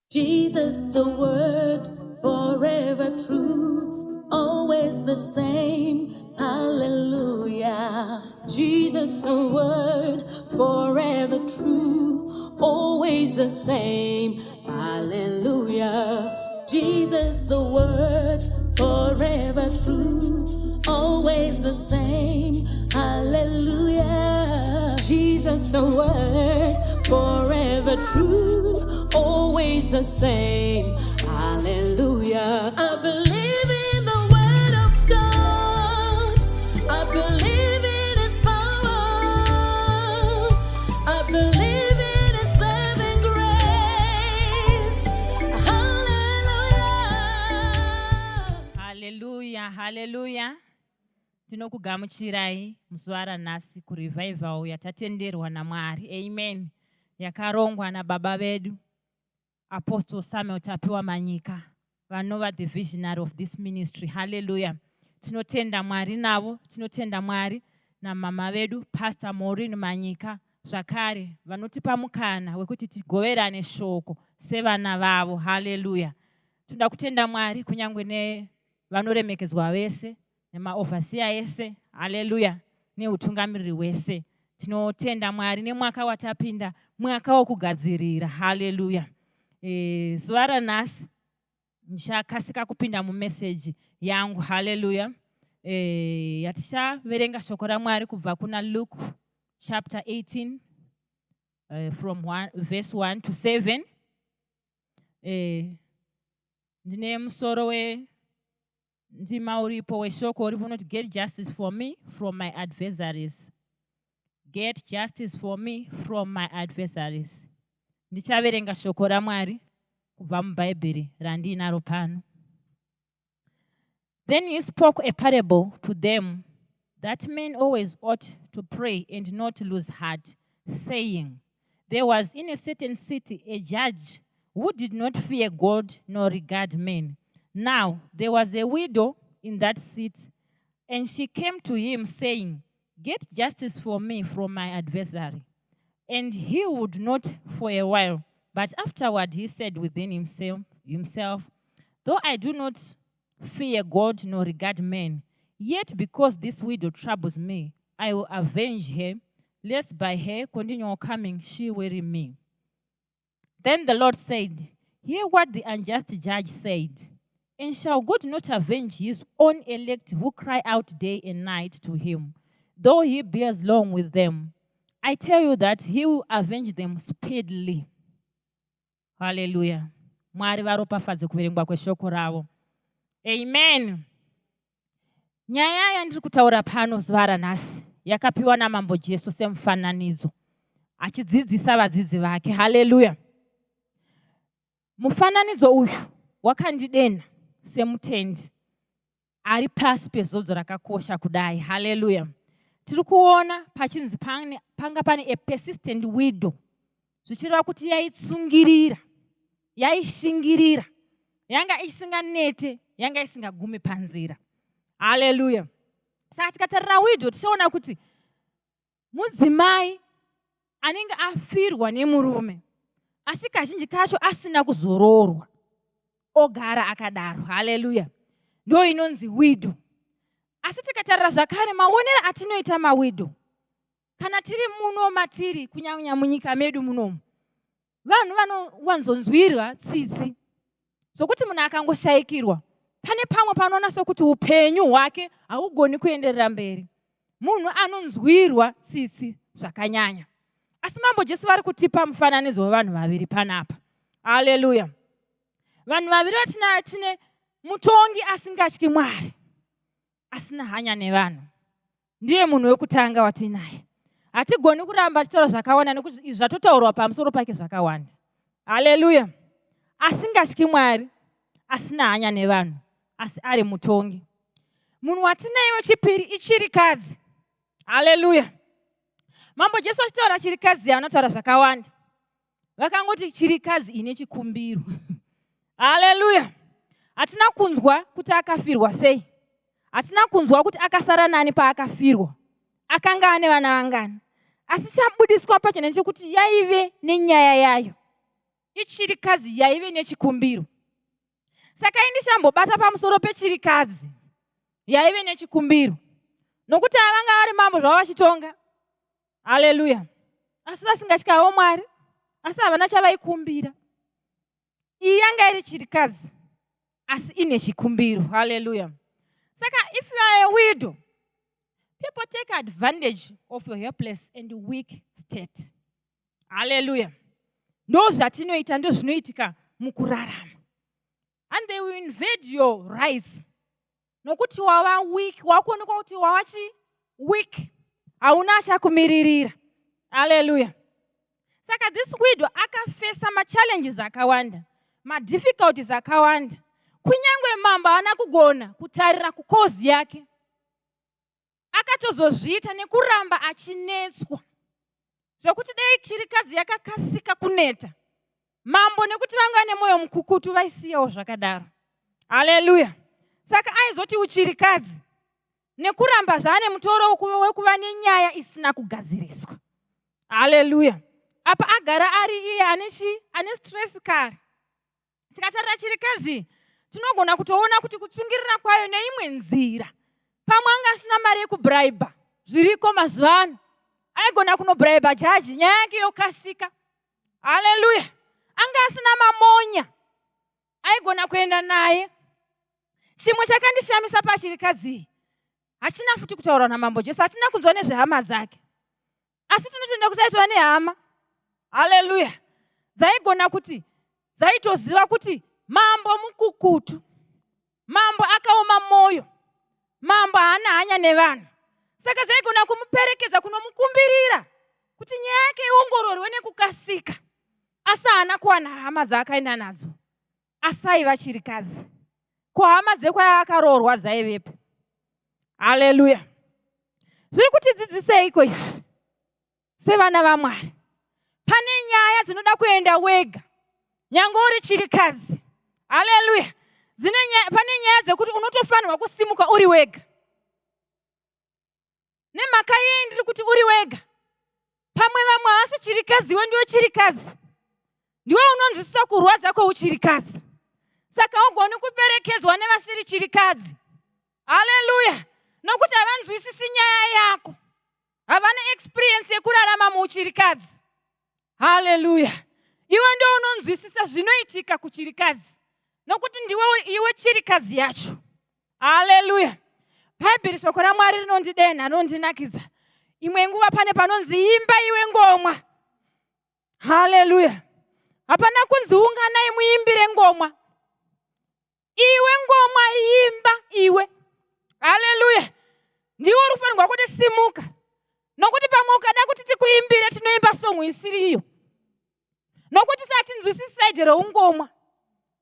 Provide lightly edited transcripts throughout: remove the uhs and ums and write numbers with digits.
Jesus, the Word, forever true, always the same. Hallelujah. Jesus, the Word, forever true, always the same. Hallelujah. Jesus, the Word, forever true, always the same. Hallelujah. Jesus, the Word, forever true, always the same. Hallelujah. I believe in the Word of God. I believe in His power. I believe in His saving grace. Hallelujah. Haleluya, haleluya! Tinokugamuchirai muzuva ranhasi kurevival yatatenderwa naMwari, amen, yakarongwa nababa vedu Apostle Samuel Tapiwa Manyika, vanova the visionary of this ministry. Haleluya! Tinotenda Mwari navo, tinotenda Mwari namama vedu Pastor Maureen Manyika zvakare, vanotipa mukana wekuti tigoverane shoko sevana vavo. Haleluya! Tinoda kutenda Mwari kunyange nevanoremekedzwa vese nemaoverseer ese, haleluya, neutungamiriri hwese. Tinotenda Mwari nemwaka watapinda, mwaka wokugadzirira. Haleluya! Zuva ranhasi ndichakasika kupinda mumeseji yangu. Haleluya! Yatichaverenga shoko raMwari kubva kuna Luke chapter 18, from verse 1 to 7. Ndine musoro wendima uripo, weshoko uripo unoti, "Get justice for me from my adversaries." Get justice for me from my adversaries. Ndichaverenga shoko raMwari kubva mubhaibheri randinaro pano. Then he spoke a parable to them that men always ought to pray and not lose heart, saying, "There was in a certain city a judge who did not fear God nor regard men. Now there was a widow in that city, and she came to him, saying, 'Get justice for me from my adversary.' And he would not for a while, but afterward he said within himself, 'Though I do not fear God nor regard men, yet because this widow troubles me, I will avenge her, lest by her continual coming she weary me.' Then the Lord said, 'Hear what the unjust judge said. And shall God not avenge his own elect who cry out day and night to him, though he bears long with them? I tell you that he will avenge them speedily.'" Hallelujah. Mwari varopafadze kuverengwa kweshoko ravo. Amen. Nyaya yandiri kutaura pano zuva ranhasi yakapiwa naMambo Jesu semufananidzo achidzidzisa vadzidzi vake. Haleluya! Mufananidzo uyu wakandidena semutendi ari pasi pezodzo rakakosha kudai. Haleluya! Tiri kuona pachinzi panga pane a persistent widow, zvichireva kuti yaitsungirira, yaishingirira, yanga isinganete, yanga isingagumi panzira. Haleluya! Saka tikatarira widow, tichaona kuti mudzimai anenge afirwa nemurume, asi kazhinji kacho asina kuzoroorwa, ogara akadaro. Haleluya! Ndo inonzi widow. Asi tikatarira zvakare maonero atinoita mawidow kana tiri muno matiri, kunyanya munyika medu munomu, vanhu vanowanzonzwirwa tsitsi zvokuti munhu akangoshayikirwa, pane pamwe panoona sokuti upenyu hwake haugoni kuenderera mberi. Munhu anonzwirwa tsitsi zvakanyanya. Asi Mambo Jesu vari kutipa mufananidzo wevanhu vaviri panapa. Haleluya! Vanhu vaviri vatinayo, tine mutongi asingatyi Mwari, asina hanya nevanhu. Ndiye munhu wekutanga watinaye. Hatigoni kuramba tichitaura zvakawanda nekuti izvi zvatotaurwa pamusoro pake zvakawanda. Haleluya! Asingatyi Mwari, asina hanya nevanhu, asi ari mutongi. Munhu watinaye wechipiri ichirikadzi. Haleluya! Mambo Jesu achitaura chirikadzi, anotaura zvakawanda. Vakangoti chirikadzi ine chikumbiro. Haleluya! Hatina kunzwa kuti akafirwa sei, hatina kunzwa kuti akasara nani paakafirwa, akanga ane vana vangani, asi chabudiswa pachena chekuti yaive nenyaya yayo. Ichirikadzi yaive nechikumbiro. Saka indichambobata pamusoro pechirikadzi yaive nechikumbiro, nokuti avanga vari mambo zvavo vachitonga. Haleluya. Asi vasingatyawo Mwari, asi havana chavaikumbira. Iyi yanga iri chirikadzi asi ine chikumbiro. Haleluya. Saka if you are a widow, people take advantage of your helpless and weak state. Haleluya. Ndo zvatinoita, ndo zvinoitika mukurarama. And they will invade your rights. Nokuti wava weak, wakuonekwa kuti wava chi weak, hauna achakumiririra. Haleluya. Saka this widow akafesa machallenges akawanda, madifficulties akawanda. Kunyange mambo haana kugona kutarira kukozi yake, akatozozviita nekuramba achinetswa, zvekuti dai chirikadzi yakakasika kuneta mambo, nekuti vanga nemwoyo mukukutu, vaisiyawo zvakadaro. Haleluya. Saka aizoti uchirikadzi nekuramba zvaane mutoro wekuva nenyaya isina kugadziriswa. Haleluya. Apa agara ari iye ane chi ane stress kare. Tikatarira chirikadzi, tinogona kutoona kuti kutsungirira kwayo neimwe nzira, pamwe anga asina mari yekubraiba. Zviriko mazuva ano, aigona kunobraiba jaji, nyaya yake yokasika. Haleluya. Anga asina mamonya aigona kuenda naye. Chimwe chakandishamisa pachirikadzi, hachina futi kutaurwa namambo Jesu, hatina kunzwa nezvehama dzake, asi tinotenda kuti aitova nehama. Haleluya. Dzaigona kuti dzaitoziva kuti mambo mukukutu, mambo akaoma mwoyo, mambo haana hanya nevanhu. Saka dzaigona kumuperekedza kunomukumbirira kuti nyaya yake iongororwe nekukasika. Asi haana kuwana hama dzaakaenda nadzo, asi aiva chirikadzi. Ko hama dzekwaakaroorwa dzaivepo? Haleluya. Zviri kutidzidziseiko izvi sevana vaMwari? Pane nyaya dzinoda kuenda wega, nyange uri chirikadzi. Haleluya. Pane nyaya dzekuti unotofanirwa kusimuka uri wega. Nemhaka yei ndiri kuti uri wega? Pamwe vamwe havasi chirikadzi, iwe ndiwe chirikadzi, ndiwe unonzwisisa kurwadza kweuchirikadzi. Saka ugoni kuperekedzwa nevasiri chirikadzi. Haleluya. Nokuti havanzwisisi nyaya yako, havana experience yekurarama muuchirikadzi. Haleluya. Iwe ndo unonzwisisa zvinoitika kuchirikadzi, nokuti ndiwe iwe chirikadzi yacho. Haleluya. Bhaibheri, shoko raMwari rinondidenha, rinondinakidza. Imwe nguva pane panonzi imba iwe ngomwa. Haleluya. Hapana kunzi unganai muimbire ngomwa. Iwe ngomwa, imba iwe. Haleluya. Ndiwe uri kufanirwa kuti simuka, nokuti pamwe ukada kuti tikuimbire, tinoimba song isiri iyo, nokuti satinzwisisi side reungomwa,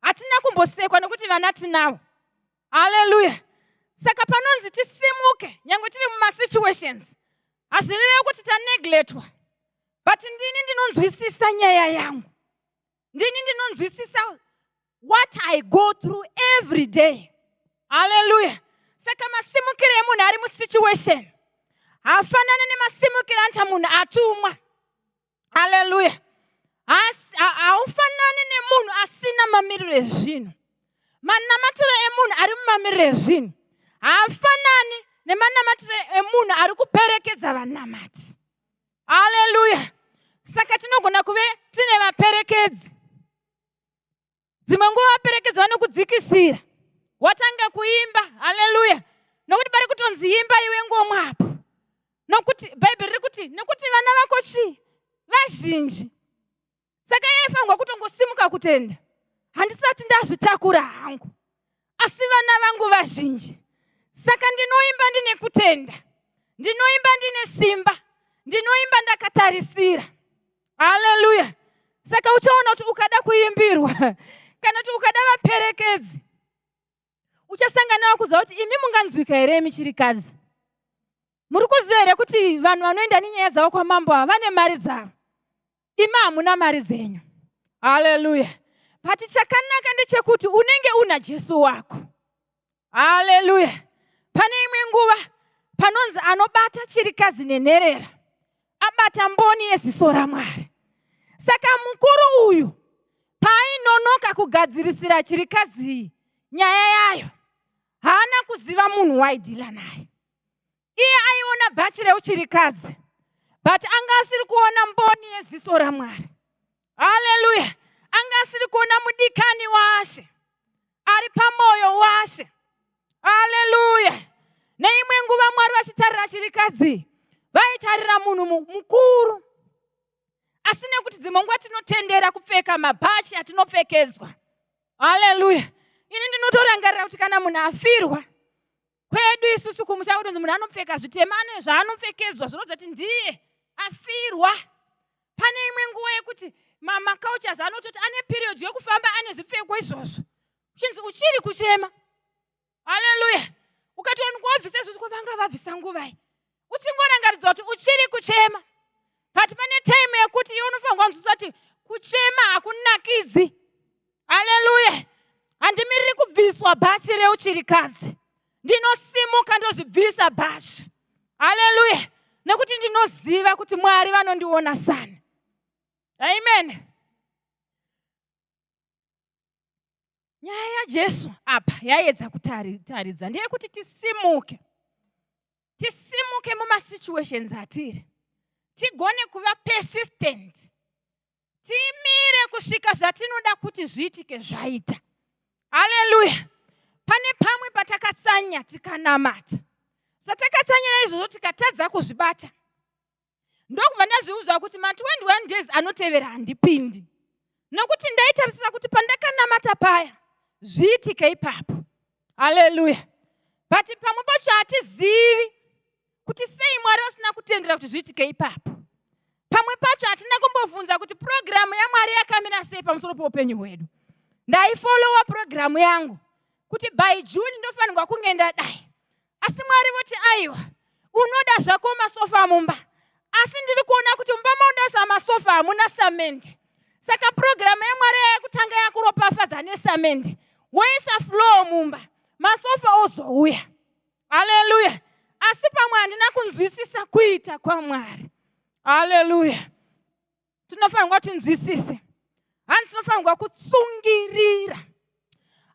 hatina kumbosekwa nokuti vana tinavo. Haleluya. Saka panonzi tisimuke nyange tiri mumasituations, hazvireve kuti taneglectwa, but ndini ndinonzwisisa nyaya yangu, ndini ndinonzwisisa what I go through every day. Haleluya. Saka masimukiro emunhu ari musituation haafanani nemasimukiro anoita munhu atumwa. Haleluya. Haufanani nemunhu asina mamiriro ezvinhu. Manamatiro emunhu ari mumamiriro ezvinhu haafanani nemanamatiro emunhu ari kuperekedza vanamati. Haleluya. Saka tinogona kuve tine vaperekedzi. Dzimwe nguva vaperekedzi vanokudzikisira watanga kuimba. Haleluya. Nokuti pari kutonzi imba iwe ngomwa apo, nokuti Bhaibheri riri kuti nekuti vana vako chii? Vazhinji. Saka iye aifanirwa kutongosimuka kutenda, handisati ndazvitakura hangu, asi vana vangu vazhinji, saka ndinoimba ndine kutenda, ndinoimba ndine simba, ndinoimba ndakatarisira. Haleluya. Saka uchaona kuti ukada kuimbirwa kana kuti ukada vaperekedzi, uchasangana vakuziva kuti imi munganzwika here imi chirikadzi? Muri kuziva here kuti vanhu vanoenda nenyaya dzavo kwamambo ava vane mari dzavo, imi hamuna mari dzenyu? Haleluya. But chakanaka ndechekuti unenge una Jesu wako. Haleluya. Pane imwe nguva panonzi anobata chirikadzi nenherera abata mboni yeziso raMwari. Saka mukuru uyu Paainonoka kugadzirisira chirikadzi iyi nyaya yayo, haana kuziva munhu waidhila naye. Iye aiona bhachi reuchirikadzi, but anga asiri kuona mboni yeziso raMwari. Haleluya! Anga asiri kuona mudikani waShe ari pamwoyo waShe. Haleluya! Neimwe nguva Mwari vachitarira chirikadzi, vaitarira munhu mukuru. Asi nekuti dzimwe nguva tinotendera kupfeka mabhachi atinopfekedzwa. Haleluya! Ini ndinotorangarira kuti kana munhu afirwa, kwedu isusu kumusha kwedu munhu anopfeka zvitema, ane zvaanopfekedzwa zvinoratidza kuti ndiye afirwa. Pane imwe nguva yekuti macultures anototi ane period yekufamba ane zvipfeko izvozvo, uchinzi uchiri kuchema. Haleluya! Ukatowanikwa wabvisa izvozvo, kwavanga vabvisa nguvai, uchingorangaridzwa kuti uchiri kuchema. But pane time yekuti iwe unofanirwa kunzwisisa kuti kuchema hakunakidzi. Haleluya! Handimiriri kubviswa bhachi reuchirikadzi, ndinosimuka ndozvibvisa bhachi. Haleluya! Nekuti ndinoziva kuti Mwari vanondiona sani. Amen. Nyaya yaJesu apa yaedza kutaridza ndeyekuti tisimuke, tisimuke mumasituations atiri, tigone kuva persistent, timire kusvika zvatinoda kuti zviitike zvaita. Haleluya! Pane pamwe patakatsanya tikanamata, zvatakatsanyira izvozvo tikatadza kuzvibata, ndokubva ndazviudzwa kuti ma21 days anotevera handipindi, nokuti ndaitarisira kuti pandakanamata paya zviitike ipapo. Haleluya! But pamwe pacho hatizivi kuti sei Mwari vasina kutendera kuti zviitike ipapo. Pamwe pacho hatina kumbobvunza kuti purogiramu yaMwari yakamira sei pamusoro peupenyu hwedu. Ndaifolowa purogiramu yangu kuti by June ndofanirwa kunge ndadai, asi Mwari voti aiwa, unoda zvako masofa mumba, asi ndiri kuona kuti mumba maunoisa masofa hamuna samende. Saka purogiramu yaMwari yekutanga yakuropafadza nesamende, woisa floor mumba, masofa ozouya. Haleluya! Asi pamwe handina kunzwisisa kuita kwaMwari. Haleluya! Tinofanirwa tinzwisise, hanzi tinofanirwa kutsungirira.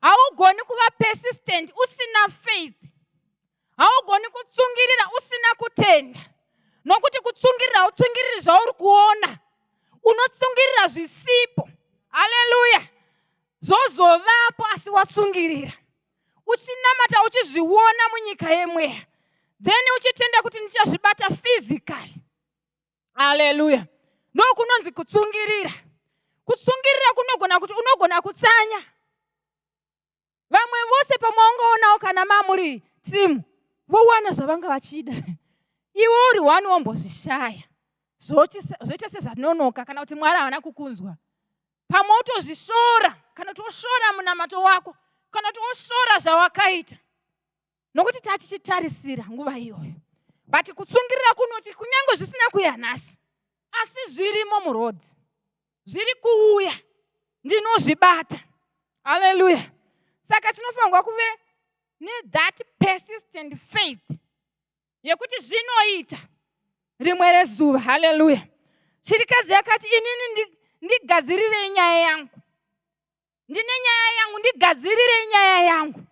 Haugoni kuva persistent usina faith, haugoni kutsungirira usina kutenda, nokuti kutsungirira hautsungiriri zvauri kuona, unotsungirira zvisipo. Haleluya! Zvozovapo asi watsungirira, uchinamata uchizviona munyika yemweya, then uchitenda kuti ndichazvibata physically. Haleluya! Ndokunonzi kutsungirira. Kutsungirira kunogona kuti unogona kutsanya vamwe vose pamwe wangaonawo kana mamuri timu vowana zvavanga vachida, iwe uri one wombozvishaya, zvoita sezvanonoka kana kuti Mwari havana kukunzwa. Pamwe wotozvishora, kana kuti woshora munamato wako, kana kuti woshora zvawakaita, nokuti tatichitarisira nguva iyoyo. But kutsungirira kunoti kunyange zvisina kuya nhasi, asi zvirimo murodhi, zviri kuuya, ndinozvibata. Haleluya! Saka tinofanirwa kuve nethat persistent faith yekuti zvinoita rimwe rezuva. Haleluya! Chirikadzi yakati, inini ndigadzirirei nyaya yangu, ndine nyaya yangu, ndigadzirirei nyaya yangu.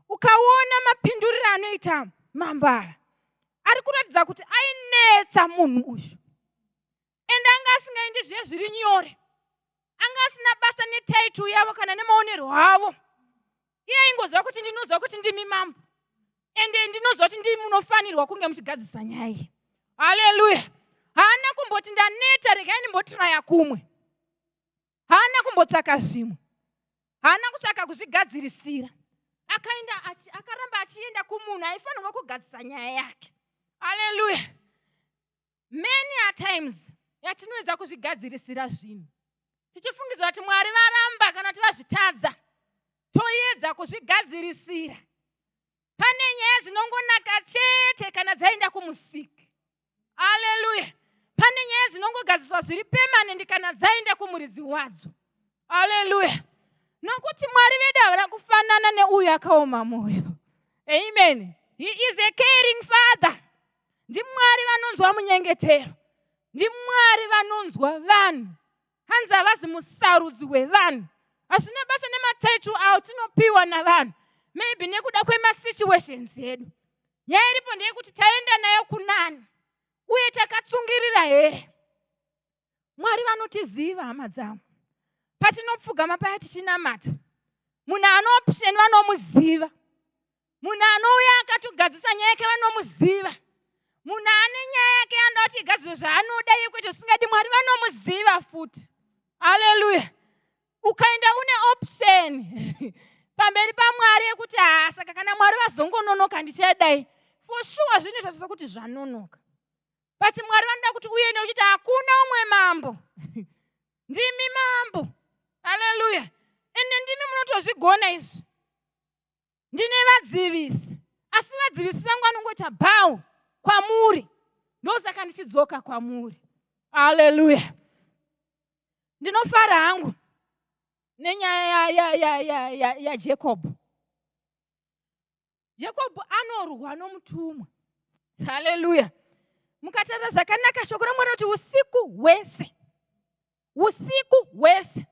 Ukaona mapinduriro anoita mambo ava, ari kuratidza kuti ainetsa munhu uyu, ende anga asingaendi zviye zviri nyore, anga asina basa netitle yavo kana nemaonerwo avo. Iye aingoziva kuti ndinoziva kuti ndimi mambo, ende ndinoziva kuti ndimi munofanirwa kunge muchigadzisa nyaya iyi. Haleluya! Haana kumboti ndaneta, regai ndimbotraya kumwe. Haana kumbotsvaka zvimwe, haana kutsvaka kuzvigadzirisira. Akaenda, akaramba achienda kumunhu aifanirwa kugadzisa nyaya yake. Haleluya! Many a times yatinoedza kuzvigadzirisira zvinhu tichifungidzira kuti Mwari varamba kana kuti vazvitadza, toedza kuzvigadzirisira. Pane nyaya dzinongonaka chete kana dzaenda kumusiki. Aleluya! Pane nyaya dzinongogadziswa zviri permanent kana dzaenda kumuridzi wadzo. Aleluya! Nokuti Mwari vedu havana kufanana neuyu akaoma mwoyo. Amen. He is a caring father. NdiMwari vanonzwa munyengetero, ndiMwari vanonzwa vanhu. Hanzi havazi musarudzi wevanhu. Hazvina basa nematitle awo tinopiwa navanhu, maybe nekuda kwemasituations edu. Nyaya iripo ndeyekuti taenda nayo kunani uye takatsungirira here. Mwari vanotiziva, hama dzangu. Patinopfugama paya tichinamata, munhu ane option vanomuziva, munhu anouya akatogadzisa nyaya yake vanomuziva, munhu ane nyaya yake anoda kuti igadzirwe zvaanoda iye kwete zvisingadi Mwari vanomuziva futi. Haleluya. Ukaenda une option pamberi paMwari yekuti haa, saka kana Mwari vazongononoka ndichadai, for sure zvinoita sekuti zvanonoka, but Mwari vanoda kuti uende uchiti hakuna umwe mambo, ndimi mambo. Haleluya. Ende ndimi munotozvigona izvi. Ndine vadzivisi, asi vadzivisi vangu vanongoita bow kwamuri, ndosaka ndichidzoka kwamuri. Haleluya. Ndinofara hangu nenyaya yaJacob. Jacob anorwa nomutumwa. Haleluya. Mukatarira zvakanaka, shoko raMwari kuti usiku hwese, usiku hwese.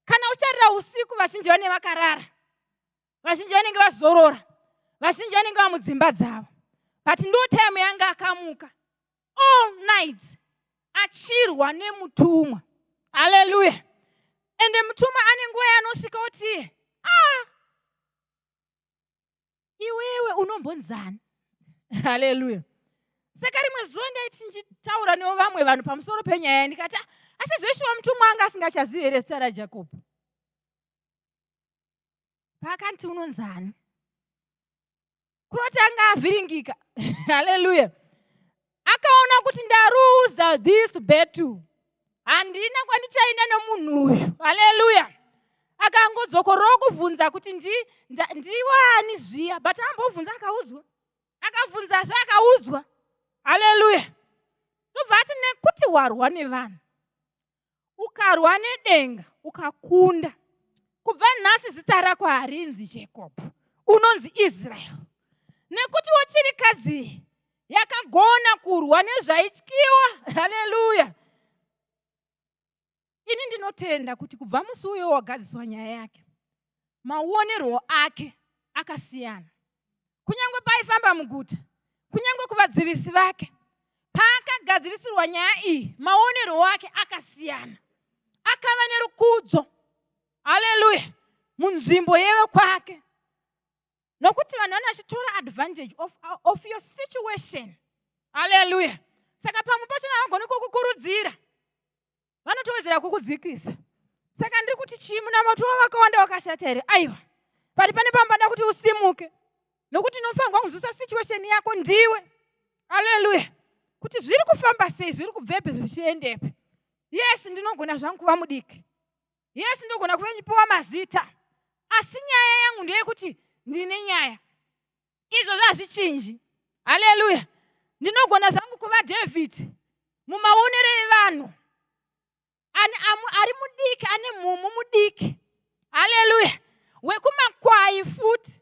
Kana ucharira usiku, vazhinji vanenge vakarara, vazhinji vanenge vazorora, vazhinji vanenge vamudzimba dzavo, but ndo time yanga akamuka all night achirwa nemutumwa. Haleluya. Ende mutumwa ane nguva yanosvika kuti, ah, iwewe unombonzani? Haleluya. Saka rimwe zuva ndaiti ndichitaura nevamwe vanhu pamusoro penyaya, ndikati, ah, asi zveshuwa mutumwa anga asingachazivi here zita raJakobho paakanti unonzani? Kuroti anga avhiringika. Haleluya. Akaona kuti ndaruza this battle, handina kwandichaenda nomunhu uyu. Haleluya. Akangodzokorora kubvunza kuti ndiwani zviya, but ambobvunza akaudzwa, akabvunzazve akaudzwa. Haleluya. Ndobva ati, nekuti warwa nevanhu, ukarwa nedenga, ukakunda, kubva nhasi zita rako harinzi Jacob, unonzi Israel, nekuti wochirikadzi yakagona kurwa nezvaityiwa. Haleluya. Ini ndinotenda kuti kubva musi uyo wagadziswa nyaya yake, maonerwo ake akasiyana. Kunyange paifamba muguta, kunyange kuvadzivisi vake, paakagadzirisirwa nyaya iyi, maonerwo ake akasiyana, akava nerukudzo. Haleluya. Munzvimbo yeve kwake, nokuti vanhu vana vachitora advantage of your situation. Haleluya. Saka pamwe pachona havagoni kukukurudzira, vanotowedzera kukudzikisa. Saka ndiri kuti chii? Munamato wavakawanda wakashata here? Aiwa, pari pane pambada kuti usimuke, nokuti unofanirwa kunzwisa situation yako ndiwe. Haleluya. Kuti zviri kufamba sei, zviri kubvepi, zvichiendepi. Yes, ndinogona zvangu kuva mudiki. Yes, ndinogona kuve ndichipiwa mazita, asi nyaya yangu ndeyekuti ndine nyaya. Izvozvo hazvichinji. Haleluya. Ndinogona zvangu kuva David mumaonero evanhu ari mudiki, ane mhumu mudiki, haleluya, wekumakwai futi,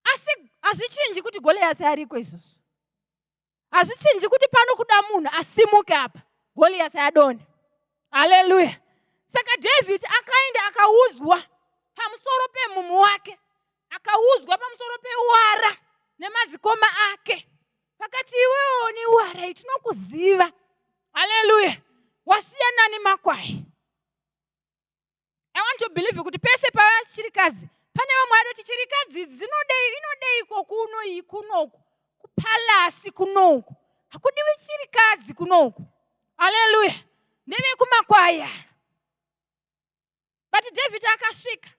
asi hazvichinji kuti Goliath ariko. Izvozvo hazvichinji kuti pano kuda munhu asimuke apa Goliath adonhe. Haleluya. Saka David akaenda akaudzwa pamusoro pemhumu wake, akaudzwa pamusoro pewara nemadzikoma ake. Pakati iwewo newara tinokuziva. Haleluya. Wasiyana nemakwai. I want to believe kuti pese pavachirikadzi pane vamwe vadoti chirikadzi idzi dzinodei, inodeiko kuno iyi, kunoku kupalace kunoku hakudiwi chirikadzi kunoku. Haleluya. Ndevekumakwaya. But David akasvika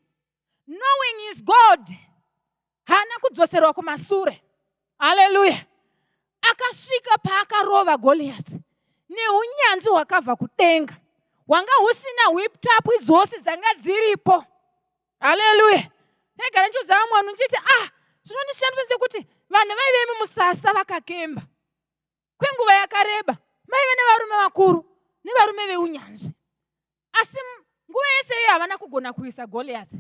knowing his God, haana kudzoserwa kumasure. Haleluya. Akasvika paakarova Goliath neunyanzvi hwakabva kudenga, hwanga husina hwiptapwi dzose dzanga dziripo. Haleluya. Ndaigara ndichiudza vamwe vanhu ndichiti, ah, zvinondishamisa ndechekuti vanhu vaive mumusasa vakakemba kwenguva yakareba, maive nevarume vakuru nevarume veunyanzvi, asi nguva yese iyo havana kugona kuisa Goliath.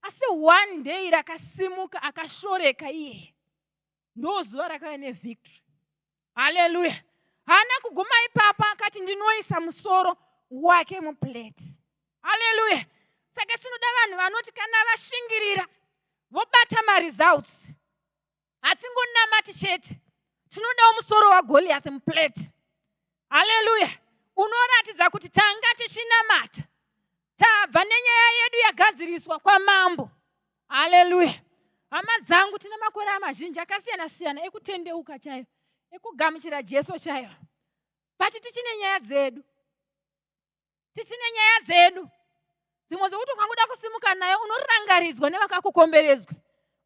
Asi one day rakasimuka akashoreka iyeye, ndo zuva rakauya nevictory. Haleluya. Haana kuguma ipapo, akati ndinoisa musoro. wake muplate. Haleluya. Saka tinoda vanhu vanoti kana vashingirira vobata maresults. Hatingonamati chete, tinodawo musoro waGoliath muplate. Haleluya. Unoratidza kuti tanga tichinamata, tabva nenyaya yedu yagadziriswa kwamambo. Haleluya. Hama dzangu, tine makore mazhinji akasiyana siyana ekutendeuka chaiyo, ekugamuchira Jesu chaiyo, but tichine nyaya dzedu, tichine nyaya dzedu dzimwe dzokuti ukangoda kusimuka nayo, unorangaridzwa nevakakukomberedzwa,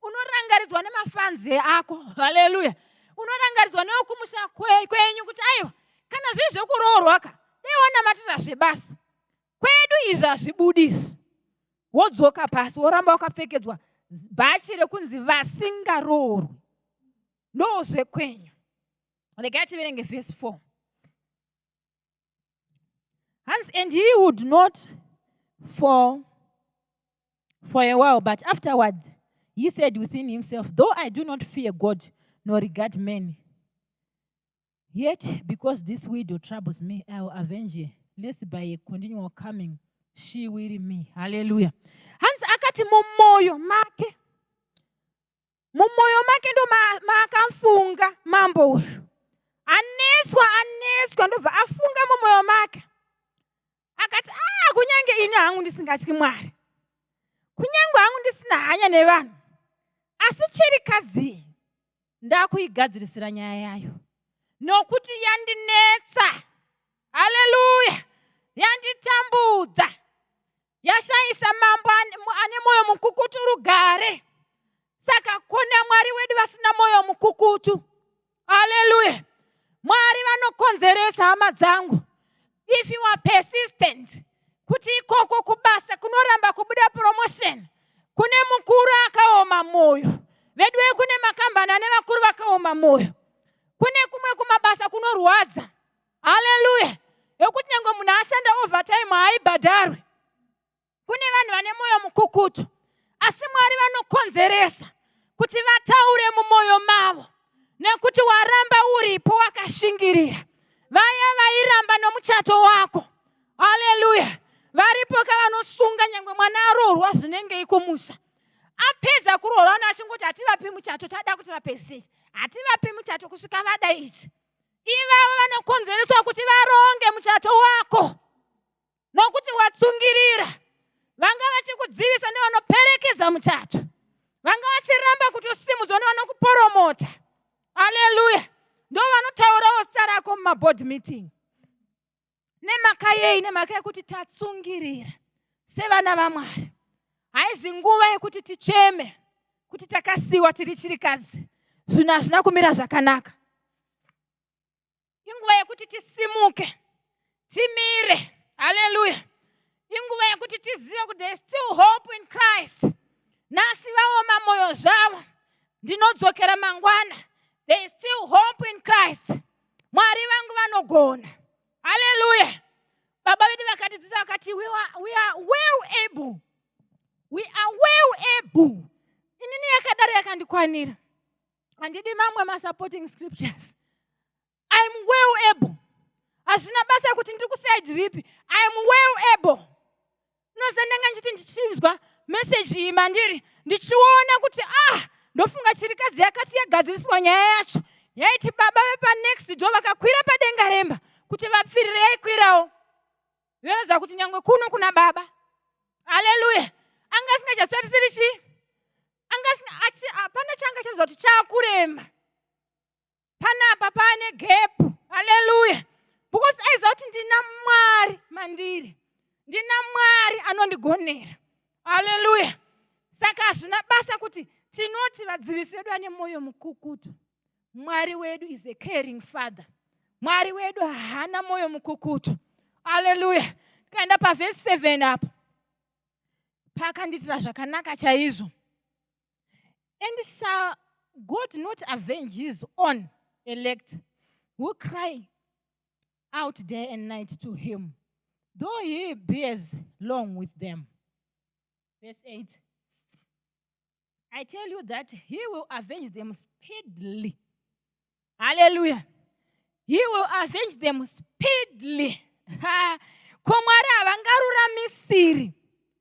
unorangaridzwa nemafanzi ako. Haleluya. Unorangaridzwa newekumusha kwenyu kuti aiwa, kana zviri zvekuroorwa ka, dai wanamatira zvebasa kwedu, izvi hazvibudi izvi. Wodzoka pasi, woramba wakapfekedzwa bhachi rekunzi vasingaroorwi, ndozvekwenyu. Regai tiverenge vhesi 4. Hanzi, "And he would not for a while, but afterward he said within himself, 'Though I do not fear God nor regard men, yet because this widow troubles me, I will avenge her, lest by a continual coming she weary me.'" Haleluya. Hanzi akati mumwoyo make, mumwoyo make ndo maakafunga mambo uyu. Aneswa, aneswa, ndobva afunga mumwoyo make akati, "A, kunyange ini hangu ndisingatyi Mwari, kunyange hangu ndisina hanya nevanhu, asi chirikadzi ndakuigadzirisira nyaya yayo, nokuti yandinetsa." Haleluya. Yanditambudza, yashayisa mambo ane mwoyo mukukutu rugare. Saka kona Mwari wedu vasina mwoyo mukukutu. Haleluya. Mwari vanokonzeresa, hama dzangu. If you are persistent, kuti ikoko kubasa kunoramba kubuda promotion, kune mukuru akaoma mwoyo. Veduwe, kune makambani ane vakuru vakaoma mwoyo. Kune kumwe kumabasa kunorwadza, haleluya, ekuti nyange munhu ashanda overtime haaibhadharwe. Kune vanhu vane mwoyo mukukutu, asi Mwari vanokonzeresa kuti vataure mumwoyo mavo, nekuti waramba uripo wakashingirira. Vaya vairamba nomuchato wako, haleluya, varipo kavanosunga nyange mwana aroorwa zvinengei kumusha. Apedza kuroorwa achingoti, "Hativapi muchato, tada kuti vapedzise ichi, hativapi muchato kusvika vada ichi." Ivavo vanokonzereswa kuti varonge muchato wako nokuti watsungirira. Vanga vachikudzivisa nevanoperekedza muchato, vanga vachiramba kuti usimudzwa nevanokuporomota. Aleluya. Ndo vanotaurawo zita rako mumaboard meeting. Nemhaka yei? Nemhaka yekuti tatsungirira sevana vaMwari. Haizi nguva yekuti ticheme kuti takasiyiwa tiri chirikadzi, zvinhu hazvina kumira zvakanaka. Inguva yekuti tisimuke, timire. Haleluya. Inguva yekuti tizive kuti there is still hope in Christ. Nhasi vaoma mwoyo zvavo, ndinodzokera mangwana. There is still hope in Christ. Mwari vangu vanogona. Haleluya. Baba vedu vakatidzidzisa vakati, We are well able, we are well able." Inini yakadaro yakandikwanira, handidi mamwe masupporting scriptures. I'm well able. Hazvina basa kuti ndiri kuside ripi, I'm well able. Unoziva, ndanga ndichiti ndichinzwa meseji iyi mandiri, ndichiona kuti, ah, ndofunga chirikadzi yakati yagadziriswa nyaya yacho yaiti baba vepanext door vakakwira padenga remba kuti vapfirire, yaikwirawo, yoratidza kuti nyange kuno kuna baba. Haleluya. Anga asingachatsvarisiri chii, hapana changa chaziva kuti chaakurema panapa, pane gap. Haleluya. Because aiziva kuti ndina Mwari mandiri, ndina Mwari anondigonera. Haleluya. Saka hazvina basa kuti tinoti vadzivisi vedu vane mwoyo mukukutu. Mwari wedu is a caring father. Mwari wedu haana mwoyo mukukutu. Haleluya. Tikaenda pavhesi 7 apo, paakanditira zvakanaka chaizvo. "And shall God not avenge his own elect, who cry out day and night to him, though he bears long with them? Verse 8, I tell you that he will avenge them speedily." Hallelujah. He will avenge them speedily. Ha, ko Mwari havangaruramisiri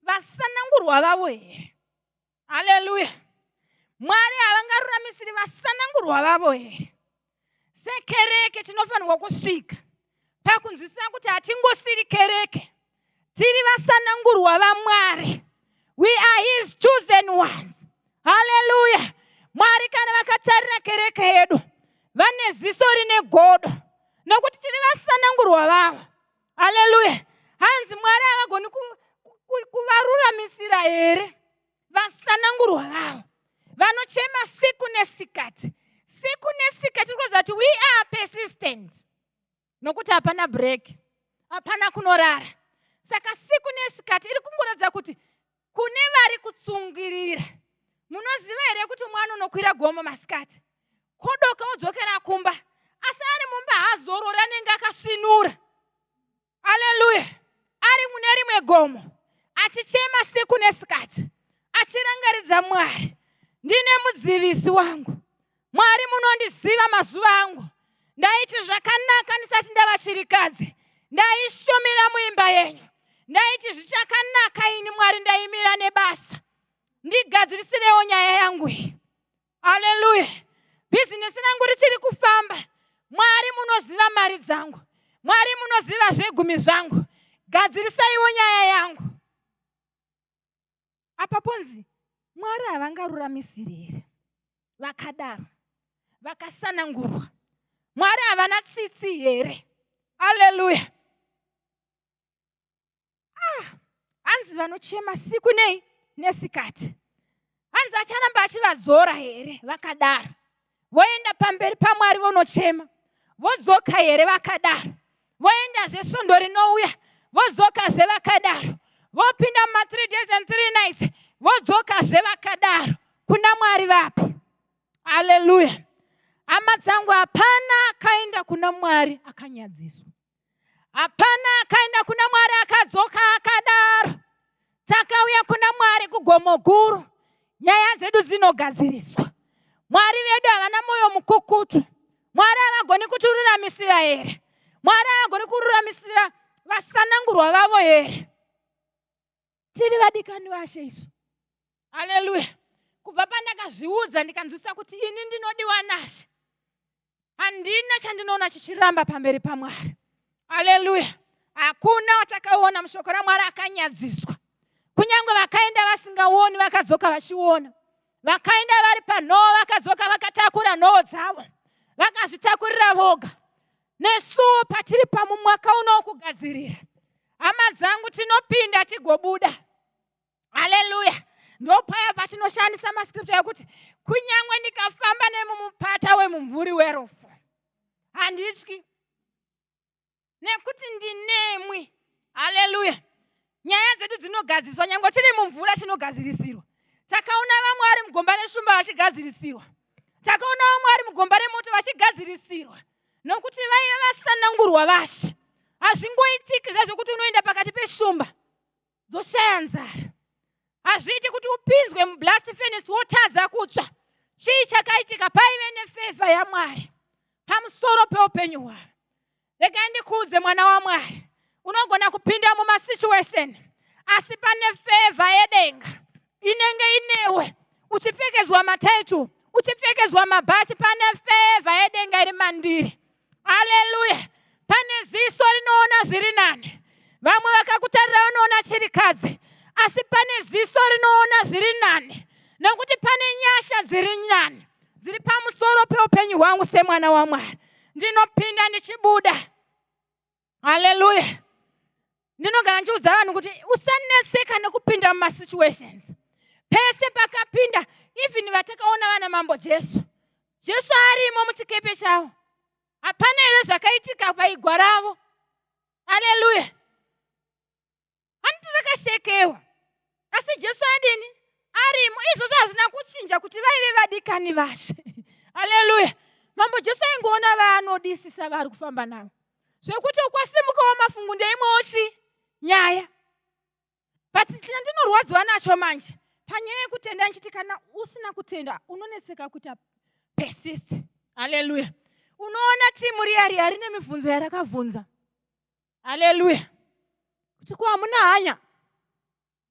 vasanangurwa vavo here? Haleluya! Mwari havangaruramisiri vasanangurwa vavo here? Sekereke tinofanirwa kusvika pakunzwisisa kuti hatingosiri kereke, tiri vasanangurwa vaMwari. We are his chosen ones. Haleluya! Mwari kana vakatarira kereke yedu vane ziso rine godo, nokuti tiri vasanangurwa vavo. Haleluya! Hanzi Mwari havagoni kuvaruramisira here vasanangurwa vavo vanochema siku nesikati? Siku nesikati, tiri kuziva kuti we are persistent, nokuti hapana break, hapana kunorara. Saka siku nesikati iri kungoratidza kuti kune vari kutsungirira. Munoziva here kuti mwana unokwira gomo masikati, kodoka odzokera kumba, asi ari mumba haazorori, anenge akasvinura. Aleluya! Ari mune rimwe gomo achichema siku nesikati, achirangaridza Mwari, ndine mudzivisi wangu. Mwari, munondiziva mazuva angu. Ndaiti zvakanaka ndisati ndava chirikadzi, ndaishumira muimba yenyu, ndaiti zvichakanaka ini. Mwari, ndaimira nebasa, ndigadzirisirewo nyaya yangu iyi. Aleluya! Bhizinesi rangu richiri kufamba. Mwari, munoziva mari dzangu. Mwari, munoziva zvegumi zvangu, gadzirisaiwo nyaya yangu. Apa ponzi Mwari havangaruramisiri here vakadaro vakasanangurwa? Mwari havana tsitsi here? Aleluya! Ah, hanzi vanochema siku nei nesikati, hanzi acharamba achivadzora here vakadaro? Voenda pamberi paMwari vonochema, vodzoka here vakadaro? Voendazve svondo rinouya, vodzokazve vakadaro. Vopinda muma3 days and 3 nights, vodzokazve vakadaro. Kuna Mwari vapi? Aleluya! Hama dzangu, hapana akaenda kuna Mwari akanyadziswa, hapana akaenda kuna Mwari akadzoka akadaro. Takauya kuna Mwari kugomo guru, nyaya dzedu dzinogadziriswa. Mwari vedu havana mwoyo mukukutu. Mwari havagoni kutiruramisira here? Mwari havagoni kururamisira vasanangurwa vavo here? Tiri vadikani vashe isu. Aleluya! Kubva pandakazviudza ndikanzwisa kuti ini ndinodiwa naShe, handina chandinoona chichiramba pamberi paMwari. Aleluya! Hakuna watakaona mushoko raMwari akanyadziswa. Kunyange vakaenda vasingaoni, vakadzoka vachiona. Vakaenda vari panhoo, vakadzoka vakatakura nhoo dzavo, vakazvitakurira voga. Nesuwo patiri pamumwaka uno wokugadzirira, hama dzangu, tinopinda tigobuda. Haleluya! Ndopaya patinoshandisa mascripture ekuti kunyange ndikafamba nemumupata wemumvuri werufu, handityi, nekuti ndinemwi. Haleluya! Nyaya dzedu dzinogadziswa nyange tiri mumvura, tinogadzirisirwa. Takaona vamwe vari mugomba reshumba vachigadzirisirwa, takaona vamwe vari mugomba remoto vachigadzirisirwa, nokuti vaiva vasanangurwa vashe. Hazvingoitiki zvezvokuti unoenda pakati peshumba dzoshaya nzara. Hazviiti kuti upinzwe mublast furnace wotadza kutsva. Chii chakaitika? Paive nefavour yaMwari pamusoro peupenyu hwavo. Regai ndikuudze, mwana waMwari, unogona kupinda mumasituation, asi pane favour yedenga inenge inewe. Uchipfekedzwa matitle, uchipfekedzwa mabhachi, pane favour yedenga iri mandiri. Aleluya! Pane ziso rinoona zviri nani. Vamwe vakakutarira vanoona chirikadzi, asi pane ziso rinoona zviri nani, nekuti pane nyasha dziri nani dziri pamusoro peupenyu hwangu semwana waMwari. Ndinopinda ndichibuda. Haleluya! Ndinogara ndichiudza vanhu kuti usanetseka nekupinda mumasituations. Pese pakapinda even vatakaona vana Mambo Jesu, Jesu arimo muchikepe chavo, hapana here zvakaitika paigwa ravo? Haleluya! Handiti rakashekewa? Asi Jesu adini? Arimo. Izvozvo hazvina kuchinja kuti vaive vadikani vashe. Haleluya! Mambo Jesu aingoona vaanodisisa vari kufamba navo. Zvekuti ukwasimukawo mafungu ndeimwewo chi nyaya. But china ndinorwadziwa nacho manje panyaya yekutenda, nchiti kana usina kutenda unonetseka kuita persist. Haleluya! Unoona timu riya riya rine mibvunzo yarakabvunza. Haleluya. Kuti ko hamuna hanya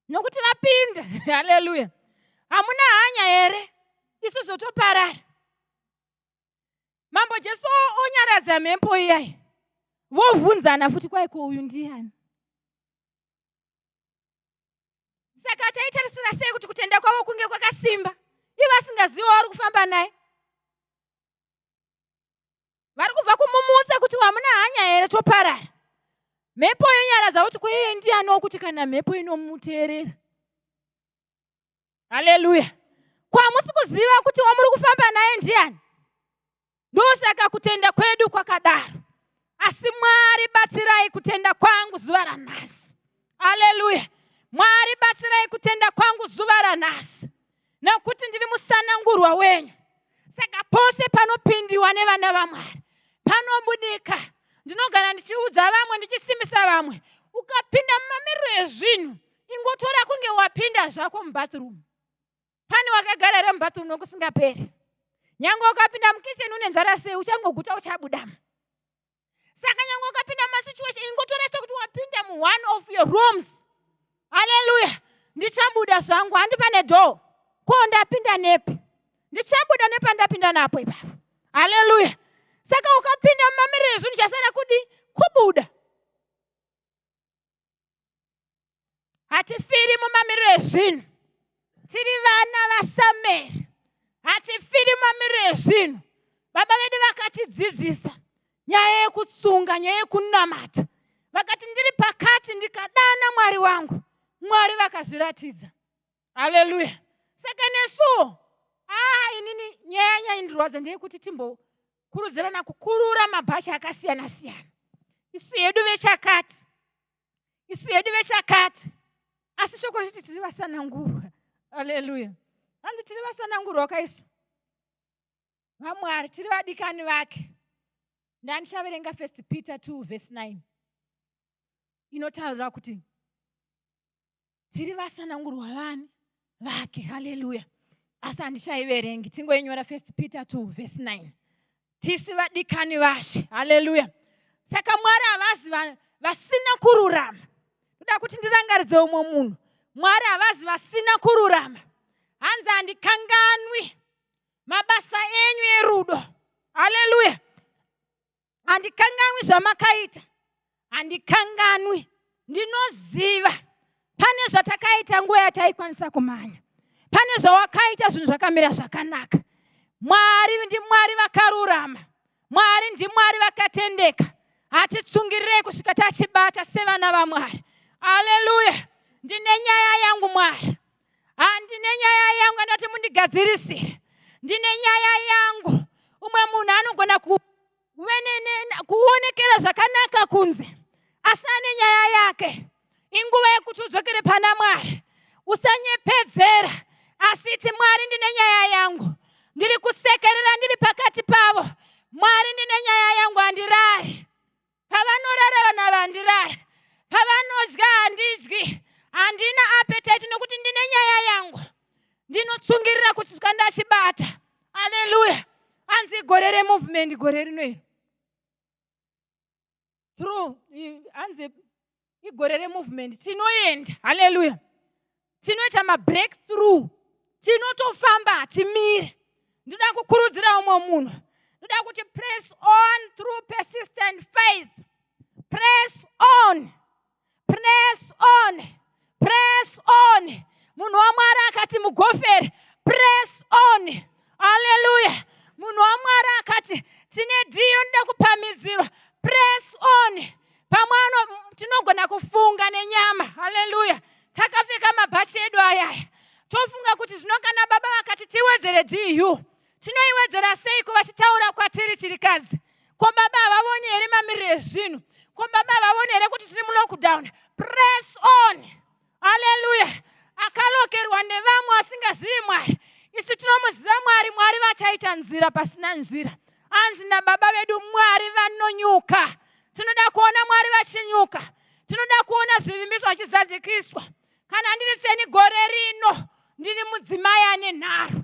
nokuti vapinda. Haleluya. Hamuna hanya here? Isu zotoparara. Mambo Jesu onyaradza mhepo iyai. Vovhunzana futi kwaiko uyu ndiani? Saka taitarisira sei kuti kutenda kwavo kunge kwakasimba? Ivo vasingazivi wavari kufamba naye. Vari kubva kumumutsa kuti hamuna hanya here toparara. Mhepo yonyaradza kuti ko iye ndiani wokuti kana mhepo inomuteerera. Haleluya. Kwamusi kuziva kuti wamuri kufamba naye ndiani? Ndosaka kutenda kwedu kwakadaro. Asi Mwari batsirai kutenda kwangu zuva ranhasi. Haleluya. Mwari batsirai kutenda kwangu zuva ranhasi. Nokuti ndiri musanangurwa wenyu. Saka pose panopindiwa nevana vaMwari panobudika. Ndinogara ndichiudza vamwe, ndichisimbisa vamwe. Ukapinda mumamiriro ezvinhu, ingotora kunge wapinda zvako mubathroom. Pane wakagara here mubathroom nokusingaperi? Nyange ukapinda mukitchen une nzara sei, uchangoguta uchabudamo. Saka nyange ukapinda mumasituation, ingotora sekuti wapinda muone of your rooms. Haleluya. Ndichabuda zvangu, handi pane door. Ko ndapinda nepi? Ndichabuda nepandapinda napo ipapo. Haleluya. Saka ukapinda mumamiriro ezvinhu chasara kudi kubuda. Hatifiri mumamiriro ezvinhu. Tiri vana vaSamueri. Hatifiri mumamiriro ezvinhu. Baba vedu vakatidzidzisa nyaya yekutsunga, nyaya yekunamata. Vakati ndiri pakati ndikadana Mwari wangu. Mwari vakazviratidza. Haleluya. Saka nesuwo inini nyaya yaindirwadza ndeyekuti timbokurudzirana kukurura mabhachi akasiyana siyana. Isu hedu vechakati. Isu hedu vechakati. Asi shoko richiti tiri vasanangurwa. Haleluya. Hanzi tiri vasanangurwa kaisu. VaMwari tiri vadikani vake. Ndandichaverenga 1 Peter 2 verse 9. Inotaura kuti tiri vasanangurwa vani vake. Haleluya. Asi handichaiverengi, tingoinyora 1 Peter 2 verse 9. Tisi vadikani vashe. Haleluya. Saka Mwari havazi vasina kururama. Ndoda kuti ndirangaridze umwe munhu. Mwari havazi vasina kururama. Hanzi handikanganwi mabasa enyu erudo. Haleluya. Handikanganwi zvamakaita. Handikanganwi. Ndinoziva pane zvatakaita nguva yataikwanisa kumhanya. Pane zvawakaita zvinhu zvakamira zvakanaka. Mwari ndiMwari vakarurama. Mwari ndiMwari vakatendeka. Hatitsungirirei kusvika tachibata sevana vaMwari. Haleluya. Ndine nyaya yangu Mwari. Handine nyaya yangu andati mundigadzirisire. Ndine nyaya yangu. Umwe munhu anogona kuonekera zvakanaka kunze, asi ane nyaya yake. Inguva yekuti udzokere pana Mwari. Usanyepedzera, asi iti Mwari ndine nyaya yangu. Ndiri kusekerera ndiri pakati pavo. Mwari ndine nyaya yangu, handirari. Pavanorara vana ava handirari. Pavanodya handidyi. Handina appetite nokuti ndine nyaya yangu. Ndinotsungirira kusvika ndachibata. Haleluya. Hanzi gore removement gore rino iri. True. Hanzi igore removement. Tinoenda. Haleluya. Tinoita mabreakthrough. Tinotofamba hatimire. Ndinoda kukurudzira umwe munhu. Ndoda kuti press on through persistent faith. Press on. Press on. Press on. Munhu waMwari akati mugofere. Press on. Haleluya. Munhu waMwari akati tine dhiyo ndoda kupamidzirwa. Press on. Pamwe tinogona kufunga nenyama. Haleluya. Takapfeka mabhachi edu ayaya. Tofunga kuti zvino kana baba vakati tiwedzere DU, tinoiwedzera seiko vachitaura kwatiri chirikadzi? Ko baba havavoni here mamiriro ezvinhu? Ko baba havavoni here kuti tiri mulockdown? Press on. Haleluya. Akalokerwa nevamwe asingazivi Mwari. Isu tinomuziva Mwari. Mwari vachaita nzira pasina nzira. Hanzi nababa vedu Mwari vanonyuka. Tinoda kuona Mwari vachinyuka. Tinoda kuona zvivimbiso zvachizadzikiswa. Kana ndiri seni gore rino, ndiri mudzimai ane nharo.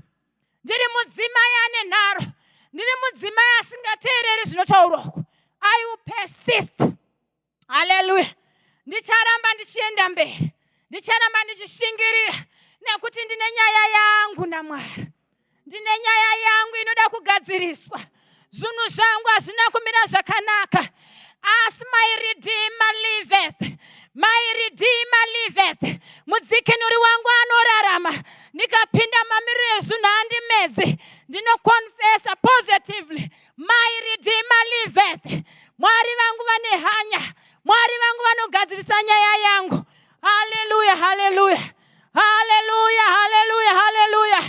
Ndiri mudzimai ane nharo. Ndiri mudzimai asingateereri zvinotaurwa uku. I will persist. Haleluya! Ndicharamba ndichienda mberi, ndicharamba ndichishingirira nekuti ndine nyaya yangu naMwari. Ndine nyaya yangu inoda kugadziriswa. Zvinhu zvangu hazvina kumira zvakanaka. Asi my redeemer liveth. My redeemer liveth. Mudzikinuri wangu anorarama. Ndikapinda mamiriro ezvinhu andimedzi. Ndinoconfessa positively. My redeemer liveth. Mwari vangu vane hanya. Mwari vangu vanogadzirisa nyaya yangu. Haleluya, haleluya. Haleluya, haleluya, haleluya.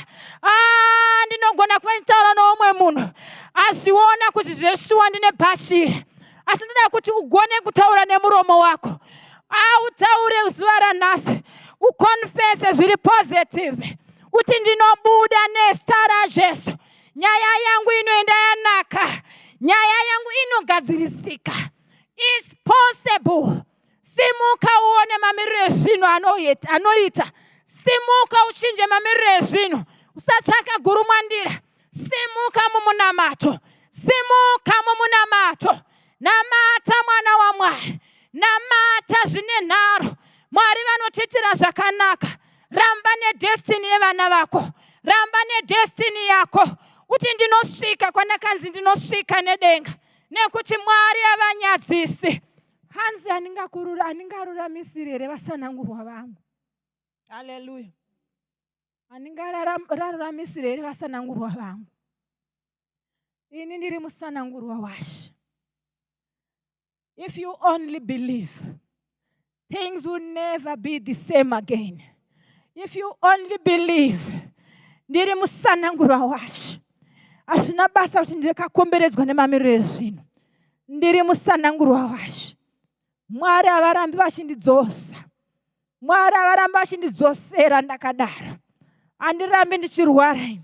Ah, ndinogona kuva ndichitaura noumwe munhu azviona kuti zveshuwa ndine bhashiri. Asi ndoda kuti ugone kutaura nemuromo wako. Autaure zuva ranhasi, ukonfese zviri positive. Uti ndinobuda nezita raJesu. Nyaya yangu inoenda yanaka. Nyaya yangu inogadzirisika. It's possible. Simuka uone mamiriro ezvinhu anoita. Simuka uchinje mamiriro ezvinhu. Usatsvaka gurumwandira. Simuka mumunamato. Simuka mumunamato. Namata mwana waMwari. Namata zvine nharo. Mwari vanotiitira zvakanaka. Ramba nedestiny yevana vako. Ramba nedestiny yako. Uti ndinosvika kwandakanzi ndinosvika nedenga. Nekuti Mwari havanyadzisi. Hanzi handingaruramisiri here vasanangurwa vangu. Haleluya. Handingaruramisiri here vasanangurwa vangu. Ini ndiri musanangurwa waShe. If you only believe, things will never be the same again. If you only believe, ndiri musanangurwa waShe. Hazvina basa kuti ndakakomberedzwa nemamiriro ezvinhu. Ndiri musanangurwa waShe. Mwari havarambi vachindidzosa. Mwari havarambi vachindidzosera ndakadaro. Handirambi ndichirwara ini.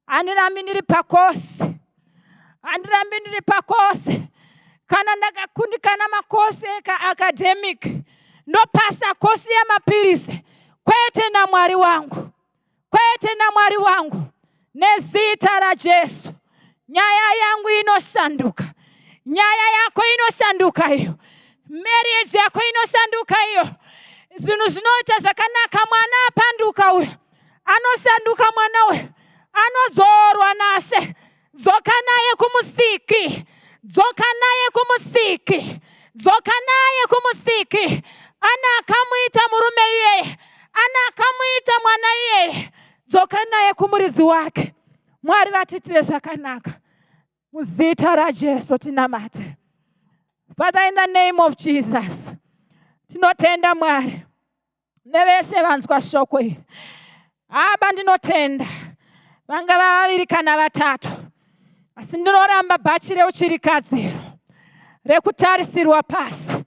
Handirambi ndiri pakosi. Handirambi ndiri pakosi. Kana ndakakundikana makosi academic, ndopasa kosi yemapirisi. Kwete naMwari wangu. Kwete naMwari wangu. Nezita raJesu. Nyaya yangu inoshanduka. Nyaya yako inoshanduka iyo. Marriage yako inoshanduka iyo. Zvinhu zvinoita zvakanaka. Mwana apanduka uyu. Anoshanduka mwana uyu. Anodzorwa naShe. Dzoka naye kumusiki. Dzoka naye kumusiki. Dzoka naye kumusiki. Ana akamuita murume iyeye. Ana akamuita mwana iyeye. Dzoka naye kumuridzi wake. Mwari vatiitire zvakanaka. Muzita raJesu tinamate. Father, in the name of Jesus, tinotenda Mwari nevese vanzwa shoko iri. Aba, ndinotenda vangava vaviri kana vatatu, asi ndinoramba bhachi reuchirikadziro rekutarisirwa pasi.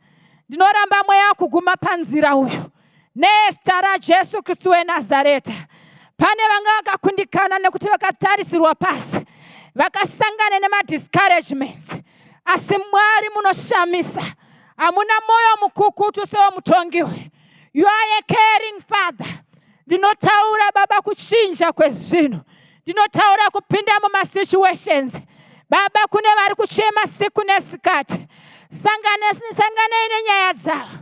Ndinoramba mweya wekuguma panzira uyu nezita raJesu Kristu weNazareta. Pane vanga vakakundikana nekuti vakatarisirwa pasi, vakasangana nemadiscouragements, asi Mwari munoshamisa. Hamuna mwoyo mukukutu sewomutongi uyu. You are a caring father. Ndinotaura Baba kuchinja kwezvinhu. Ndinotaura kupinda mumasituations. Baba, kune vari kuchema siku nesikati. Sanganei nenyaya dzavo.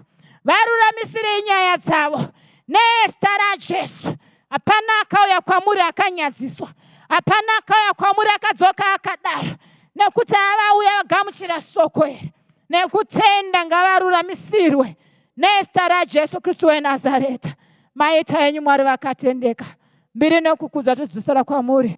Varuramisirei nyaya dzavo. Nezita raJesu. Hapana akauya kwamuri akanyadziswa. Hapana akauya kwamuri akadzoka akadaro. Nekuti avauya vagamuchira shoko iri. Nekutenda ngavaruramisirwe. Nezita raJesu Kristu weNazareta. Maita enyu Mwari vakatendeka. Mbiri nekukudzwa todzosera kwamuri.